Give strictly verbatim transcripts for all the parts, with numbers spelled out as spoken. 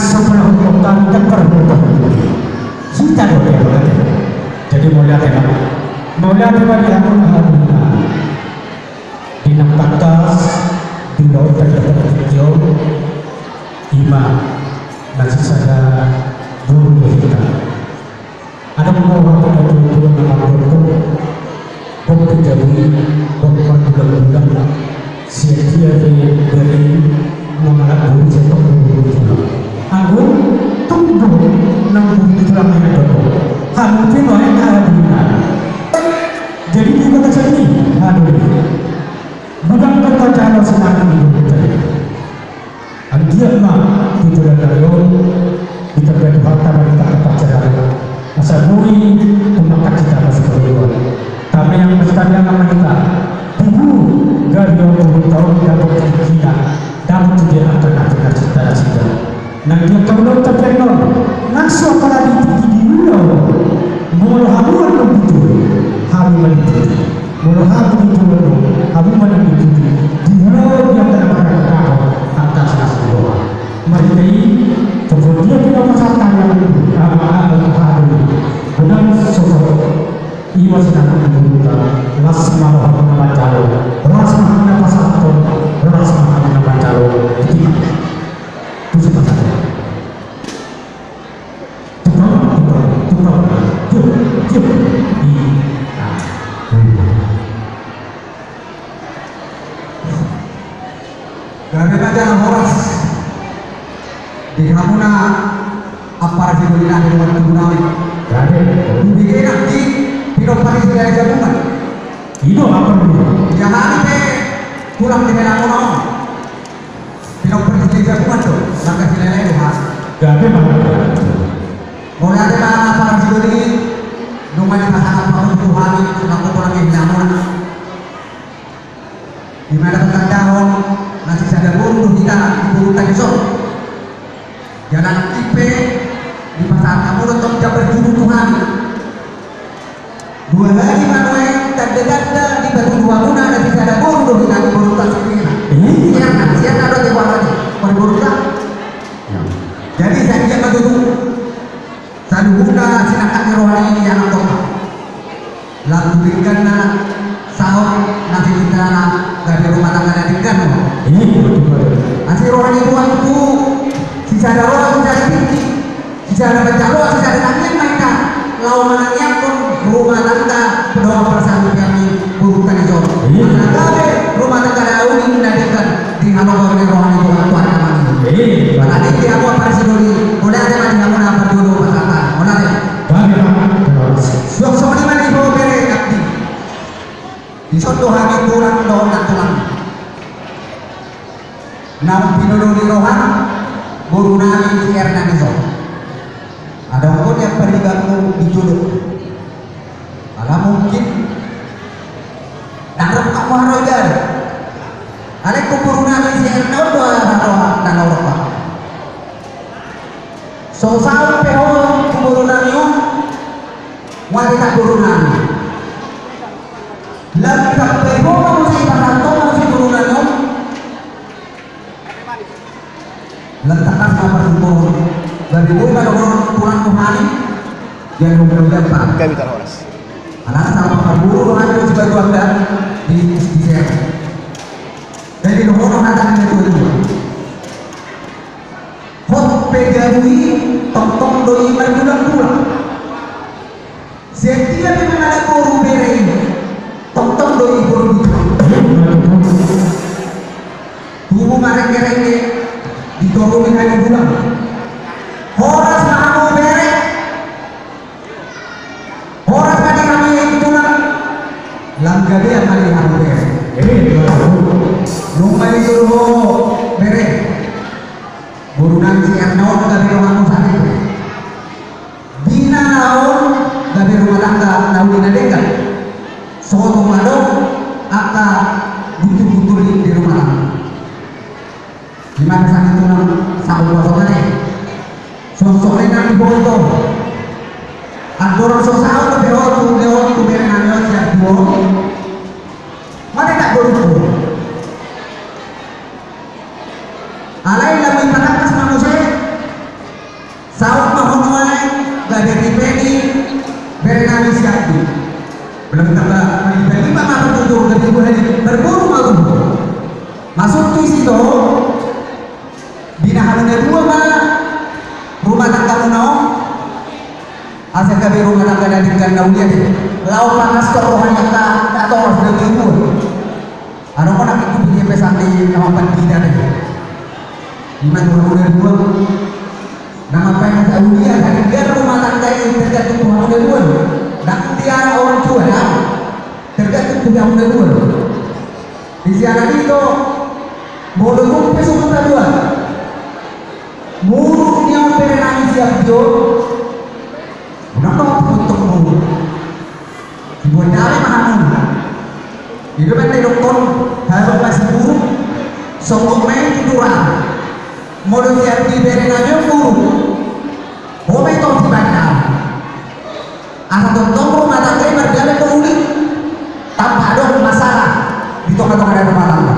Sebelah hukum kami kan perlu. Hita do dia berarti. Jadi mauliate ma. Mauliate ma di hamu na hahaduhuna. Di na tangkas di ulaonta di tingki on, ima na sisada boru do hita. Adong do hata na tuatua na mandok, boru pe jabu i, boru margulang-gulang, sian dia pe bere i mangalap boru, sian dia pe boru i. Anggo tung do nang boru i tulang ni na dohot hamu pe nuaeng hahaduhuna. Jadi di bagasan i, haduh i, godang do hata na sinahat ni boru i. Anggiat ma di joloan ni ari on ditanda Tuhanta ma hita marpacaran, asa boi tumangkat hita masuk haluaon. Tamiang ma, tamiang ma hita. Tubu gabe on, tubu taon, dapot tingkina, dapot tu dia angka na pinarcinta nasida. Nang di angka ulaonta pe annon, nang so apala di tingki di ulaon, molo hamu annon di jolo, hami ma di tingki. Molo hamu di jolo, hamu ma di tingki, di ulaon di angka na marhahamaranggi, tangkas las ni roha. Marhite i, tongtong dia pe na pasahat hami, ama, ama, ama, ama. Godang sosot. Ima sinahat ni boruta, las ma rohamu na manjalo, las ma hami na pasahathon, las ma hami na manjalo. Tusi pasahat. Tukang, tukang, tukang. Tiup, tiup. Di. Gabe ma jala horas di hamu na ampara sidoli nami, dongan tubu nami. Gabe. Di bege nangkin pinompar ni Silahi Jabungan. I do ampara. Ia hami pe tulang ni hela muna on. Pinompar ni Silahi Jabungan do, maka Silahi do ha. Gabe ma. Mauliate ma ampara sidoli, nunga dipasahat hamu tu hami selaku tulang ni hela muna. Di mana patandahon na sisada boru do hita di borunta dison. Jala nangkin pe dipasahat hamu do tong jambar julu tu hami. Dua hali ma nuaeng tanda-tanda dipatudu hamuna na sisada boru do hita di borunta Sierna. Sierna, Sierna do di borunta. Jadi sadia ma tutu. Saluhutna sinangkap ni roha ni anak tongka. Lam tu dengganna saut na sininta na gabe rumah tangga na denggan. Asi roha ni Tuhan tu sisada roha, sisada tingki, sisada panjaloan, sisada tangiang ma hita laho manangianghon rumah tangga dohot parsahaton ni borunta dison. Asa gabe rumah tangga na uli na denggan. Di halomohon ni roha ni Tuhan, Tuhan Ama i. Mauliate di hamu ampara sidoli, mauliate ma di hamu na parjolo pasahathon. Mauliate. Suang songon i ma di ho bere, abdi. Dison do hami tulang dohot nantulang. Naung pinodoli roham boru nami Sierna dison. Adong do nian paribanmu di jolo. Ala mungkin ndang rongkap ma haroa i gari. Alai ingkon boru nami Sierna on do haroa ndang rongkap. So saut pe ho tu boru nami on, mauliate boru nami. Lam ditambai ho ma muse i, pasahat ho ma muse boru nami on. Lam tangkas ma parsuruon. Gabe boi ma dohonon tulang tu hami. Dia dong dong dia pa. Gabe tarhoras. Alana salah parburu do hami dohot si Batu Anda di, di Sierna. Jadi dohonon hata ni na tuatua. Hot pe jabu i, tongtong do i margulang-gulang. Sian dia pe mangalap boru bere i, tongtong do i boru di. Tubu ma rengge-rengge di toru ni kayu bulan. Horas ma hamu bere. Horas ma di hami tulang. Lam gabean ma di hamu bere. Nunga dijolo ho bere. Boru nami Sierna on gabe rohamu sahali. Di na laho on gabe rumah tangga na uli na denggan. Sotung adong angka guntur-guntur di rumah tangga. Di mana sakit tulang sakit puasa tadi. Sosok enak di foto. Andorang so saut pe ho tu dia on tu bere nami on siap duo. Mana tak boru. Alai lamu ipatangkas ma muse. Tamba malipat-lipat ma tutu, gabe dua hali, marboru ma tutu. Masuk tu isi do, binahen na dua ma rumah tangga muna on. Asa gabe rumah tangga na denggan na uli ate. Laho pangaskon roha ni angka na tongas na dua. Adong hona ingkon tu dia pesan ni na mampandidik ate. Ima tu hamu na dua. Na mambahen hata uli ate, denggan rumah tangga i tergantung tu hamu na dua. Ndang diarah orang tua, ndang. Tergantung tu hamu na dua. Di sianan i do, molo tung pe songon na dua. Muruk nian bere nami sian tio. Unang do tong muruk. Dibuat dame ma hamu. I do baen na didokkon, halo ma simuruk, songgop ma i tu tulang. Molo sian di bere nami on muruk, ho ma i tong di banda. Asa tongtong rumah tangga i mardame do uli. Tanpa adong masalah di tonga-tonga ni rumah tangga.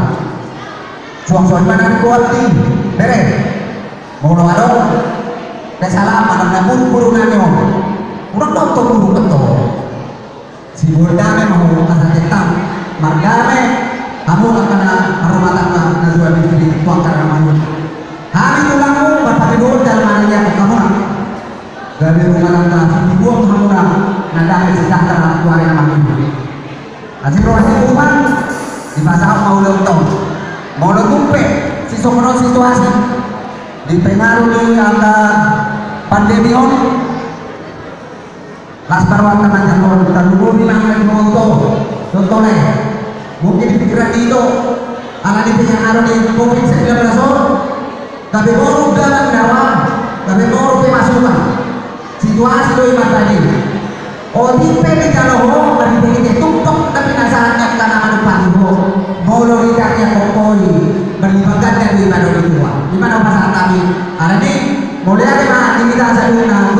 Suang songon i ma na di kuat di bere. Molo adong kesalahan manang na buruk-buruk nami on, unang do tong muruk betul. Sibuat dame ma ho asa tetap mardame hamu angka na marrumah tangga na suami istri tu angka na mangihut. Hami tulangmu marpangidoan jala manangiangkon hamuna. Gabe rumah tangga sibuat hamuna na dame sejahtera tu ari na mangihut. Asi roha si tuman, dipasahat ma ulaon tong. Molo tung pe sisongon on situasi, dipengaruhi angka pandemi on, las ma rohanta manjangkon, tarlumobi ma angka iboto dohot tole. Mungkin di pikiran ni ito, ala ni pengaruh ni covid sembilan belas on, gabe boru dalan na roa, gabe boru pemasukan. Situasi do i martadi. Otik pe dijalo ho, marhite-hite tumpok na pinasahat ni angka na manumpati ho. Molo ditangiangkon ho i, marlipat ganda do i ma dohot tua. Ima na hupasahat hami. Alani, mauliate ma di hita saluhutna.